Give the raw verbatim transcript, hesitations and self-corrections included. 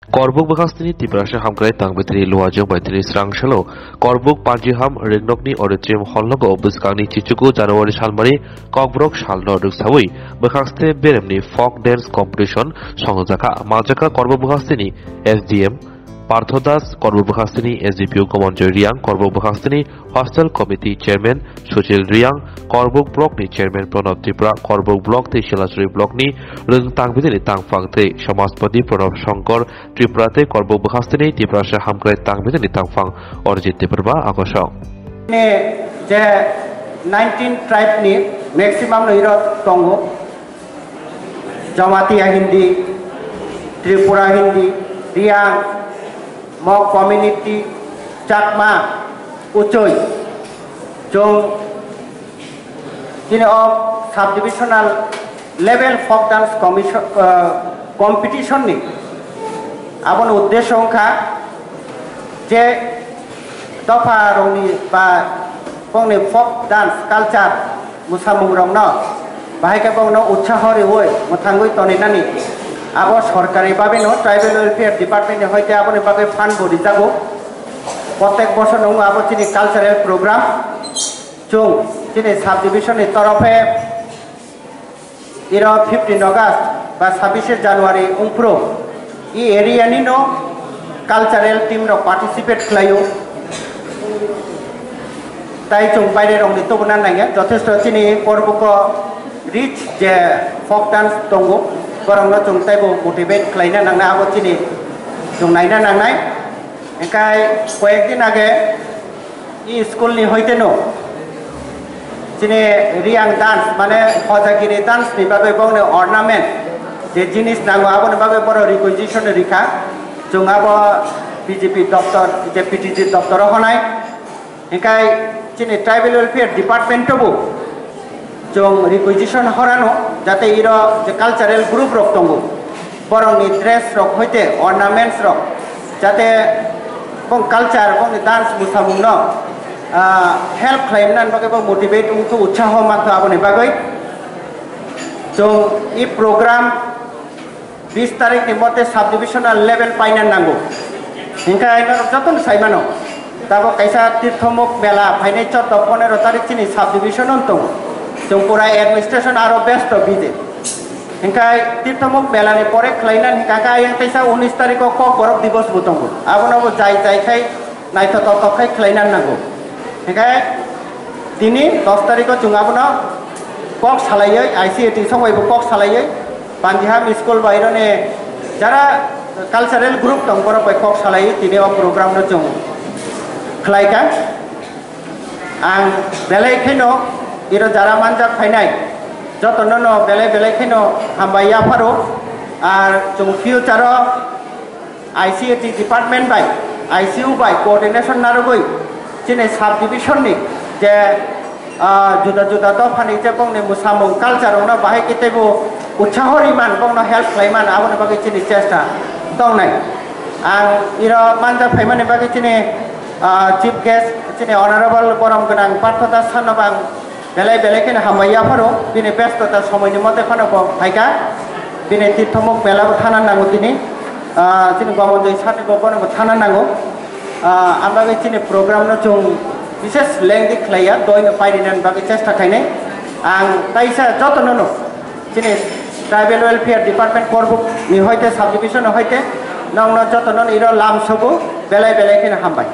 Korbuk bwkhakstini Tiprasa hamkrai tangbi tini Luajwng bai tini srang salo Korbuk Panjiham Ringnokni auditorium hall nogo bwskangni chichuku January salmari Kokborok salno rwksawi bwkhakste beremni folk dance competition songjakha. Manjakha Korbuk bwkhakstini S D M Partho Das, Korbuk bwkhakstini S D P O Komonjoy Riang, Korbuk bwkhakstini Hostel Committee Chairman Suchil Riang, Korbuk Block ni Chairman Pranab Tripura, Korbuk Block tei Silachari Block ni rwng tangbini tangphang tei Samajpati Pranab Shankar Tripura tei Korbuk bwkhakstini Tiprasa hamkrai tangbini tangphang Arjit Debbarma agosok. Ni je nineteen tribe ni maximum no iro tongo. Jamatia Hindi, Tripura Hindi, Riang, Mog community, Chakma, Uchoi. Chwng chini o subdivisional level folk dance commission, ah, competition ni aboni uddesho wngkha je dopha rokni ba bongni folk dance culture mwsamungrokno bahai khe bongno utsaho riwi mwthangwi toninani abo sorkari babino tribal welfare department ni hoite aboni bagwi fund bo rijago. Protek bosor no abo chini cultural program chwng chini subdivision ni torofe iro fifteen August ba sabbish January wngphuru e area ni no cultural team rok participate khlaio. Tai chwng baire rokni tubuna nangya, jothesto chini Korbuko rich je folk dance tongo, borokno chwng taibo motivate khlaina nangnai, abo chini chwng naina nangnai. Hinkhe koyek din age i school ni hoite no chini Riang dance, mane hojagiri dance ni bagwi bongni ornament je jinis nango, aboni bagwi borok requisition rikha. Chwng abo B J P doptor, je P T G doptoro honai. Hinkhe chini tribal welfare department o bo chwng requisition horano, jate iro je cultural group rok tongo, borokni dress rok hoite ornaments rok, jate bong culture, bongni dance mwsamungno, ah, help khlaimani bagwi bo motivate wngthu, utsaho manthu aboni bagwi. Chwng i program bis tarikh ni mote subdivisional level paina nango. Hinkhe norok jotono sai mano. Tabok kaisa Tirthomuk mela phainai chordo pondro tarikh chini subdivision on tongo. Chwng pura administration aro besto bide. Hinkhe Tirthomuk mela ni pore khlaina hinkhe ayang kaisa unis tarikh o Kokborok Divos bo tongo. Abono bo jai jai khai naithotok tok khai khlaina nango. Hinkhe tini dos tarikh o chwng abono kok salaiwi, I C A T song bai bo kok salaiwi, Panjiham school bai roni jara cultural group tong borok bai kok salaiwi tini o program no chwng khlaikha. Ang belai kheno iro jara manjak phainai jotono no belai belai kheno hambai yapharo. Ar chwng future o I C A T department bai, I C U bai coordination narwgwi chini subdivision ni je, ah, juda juda dophani je bongni mwsamung culture rokno bahai khe teibo utsaho riman, bongno help khlaiman, aboni bagwi chini chesta tongnai. Ang iro manjak phaimani bagwi chini, ah, chief guest chini honorable borom gwnang Partho Das sano bang belai belai kheno hambai yapharo, bini bestota somoini mote phano bo phaikha, bini Tirthomuk mela bo thana nango tini, ah, chini Gomondoi sati bo bono bo thana nango, ah, ang bagwi chini program no chwng bises lengdi khlaiya, doino pairina bagwi chesta khainai. Ang kaisa jotono no chini tribal welfare department Korbuk ni hoite subdivision ni hoite nongno jotono iro lamsogo belai belai kheno hambai.